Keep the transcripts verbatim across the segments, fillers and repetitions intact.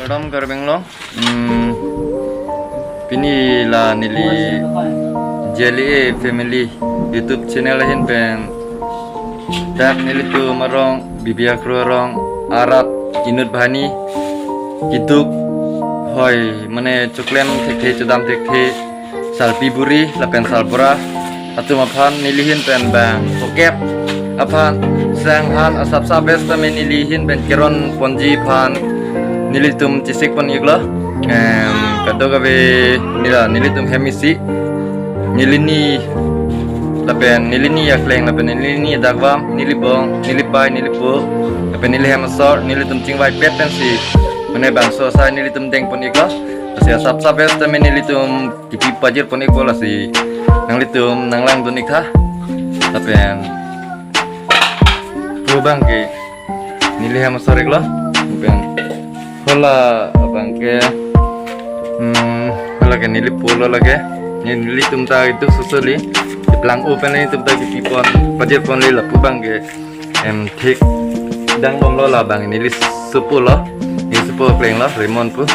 Kardom Karbi Anglong. Hmm, pini la neli J L A Family YouTube channel ahin pen dak nelitum arong, bibi akro arong, arat inut bhani, kiduk hoi, mane choklem thekthe, chodam thekthe, sarpi buri lapen sarbura atum aphan neli ahin pen bang pokep aphan sang han asapsap bes tame neli ahin pen keron ponji aphan nelitum chesik pon iklo. Em, kadokave neli la nelitum hem isi, neli ni lapen neli ni akleng lapen neli ni adakvam, neli bong, neli pai, neli po lapen neli hem asor nelitum chingvai pet pensi mane bangso asai nelitum deng pon iklo. Lasi asapsap bes tame nelitum kipi pajir pon ikpo, lasi nanglitum nanglangdun iktha. Lapen pu abang ke neli hem asor iklo. Lapen hala abang ke, hmm, hala ke neli pulo lake. Nelitum ta itu susuli. Keplang-o pen nelitum ta kipi pon, pajir pon le lapu abang ke. Em, thik dang bomlo, labang neli supo lo, neli supo akleng lo, Raymond pu.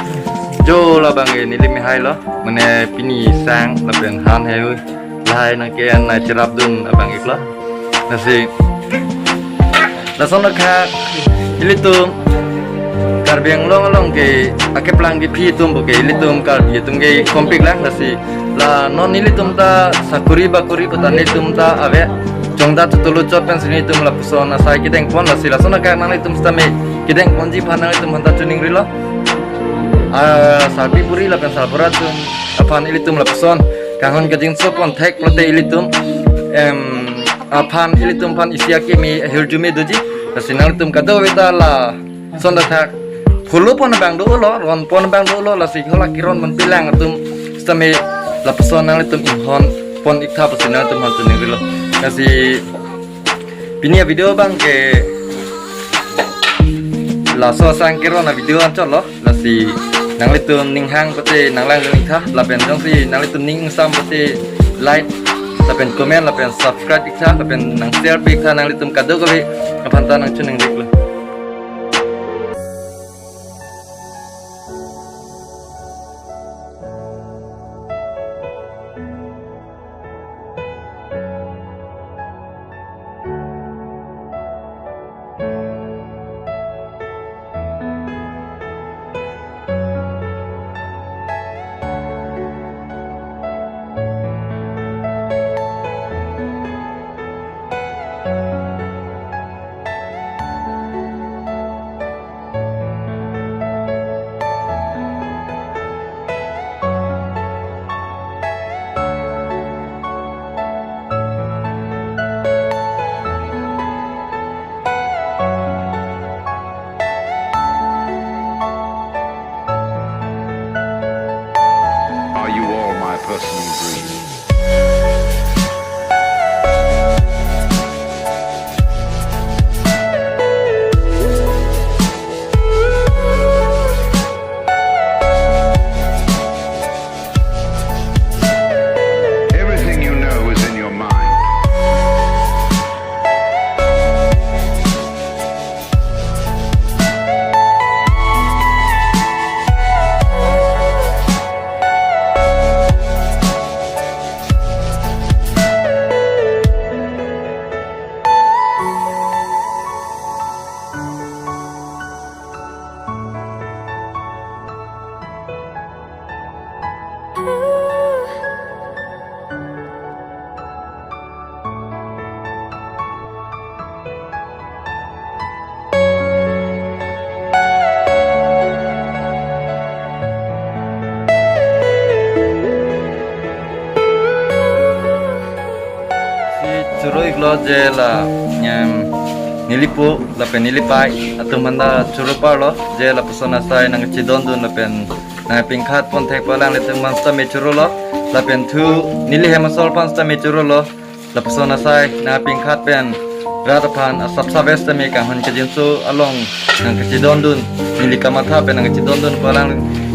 Jo labang neli mehai lo, mane pini sang lapen han hei hui lahai nangke-en nangcherapdun abang iklo. Lasi lason akhak ilitum Karbi Anglong along ke akeplang kephi atum bo ke ilitum Karbi atum ke kompik lang, lasi la non nelitum ta sakuri bakuri putan nelitum ta ave. Chongda tutulu chot pensi nelitum lapuson asai kedeng pon, lasi lason akhak nanglitum sitame kedeng ponji aphan nanglitum aphanta choningrilo. Ah, sarpi buri lapen sarbura atum aphan ilitum lapuson kanghon kajinso pon thek pulote ilitum, em, aphan ilitum aphan isi akeme ahirjume doji. Lasi nanglitum kadokave ta la son akhak follow pon abang dolo, ron pon abang dolo, lasi hala keron man pilang atum sitame lapuson nanglitum inghon pon iktha pusi nanglitum aphanta choningrilo. Lasi pini avideo abang ke laso asang keron avideo anchot lo, lasi nanglitum ning hang pulote nanglangdun iktha, lapen jongsi nanglitum ning ingsam pulote like lapen comment lapen subscribe iktha lapen nang share pi iktha, nanglitum kadokave aphanta nangchoningri iklo. Are you all my personal dreams? Everything you know is in your mind. Si choro iklo je la, em, neli po lapen neli pai atum aphanta choro parlo, je lapuson asai nangchedondun lapen nangpinkhat pon thek pu alanglitum aphan sitame chorolo, lapen thu neli hem asor aphan sitame chorolo. Lapuson asai nangpinkhat pen rat aphan asapsap bes tame kanghon kajinso along nangkachedondun, neli kamatha pen nangkachedondun pu alang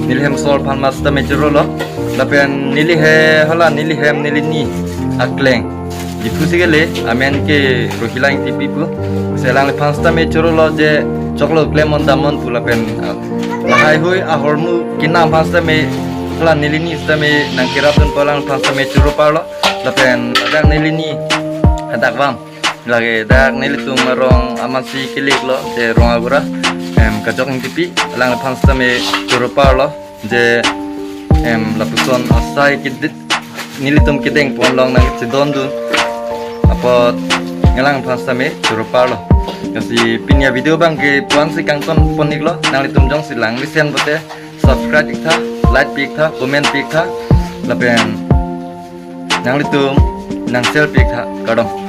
neli hem asor aphan mas tame chorolo. Lapen neli he hala neli hem neli ni akleng Diphu si kele, amen ke Rohila Ingtipi pu. Si alangliphan sitame chorolo je choklo klemon damnon pu lapen, ah, Lahaihui ahormu kinam aphan sitame, hala nelini sitame nangkerapdunpo, alangliphan sitame choro parlo. Lapen ladak nelini hadak vam, lake dak nelitum arong amatsi kelek lo, je rong agura, em, Kajok Ingtipi, alangliphan sitame choro parlo, je, em, lapuson asai kedit nelitum kedeng pon along nangchedondun apot alangliphan sitame choro parlo. Lasi pini avideo abangke pu-ansi kangton pon-iklo, nanglitum jongsi langmesen pote subscribe iktha, like pi iktha, comment pi iktha, lapen nanglitum nang share pi iktha, kardom.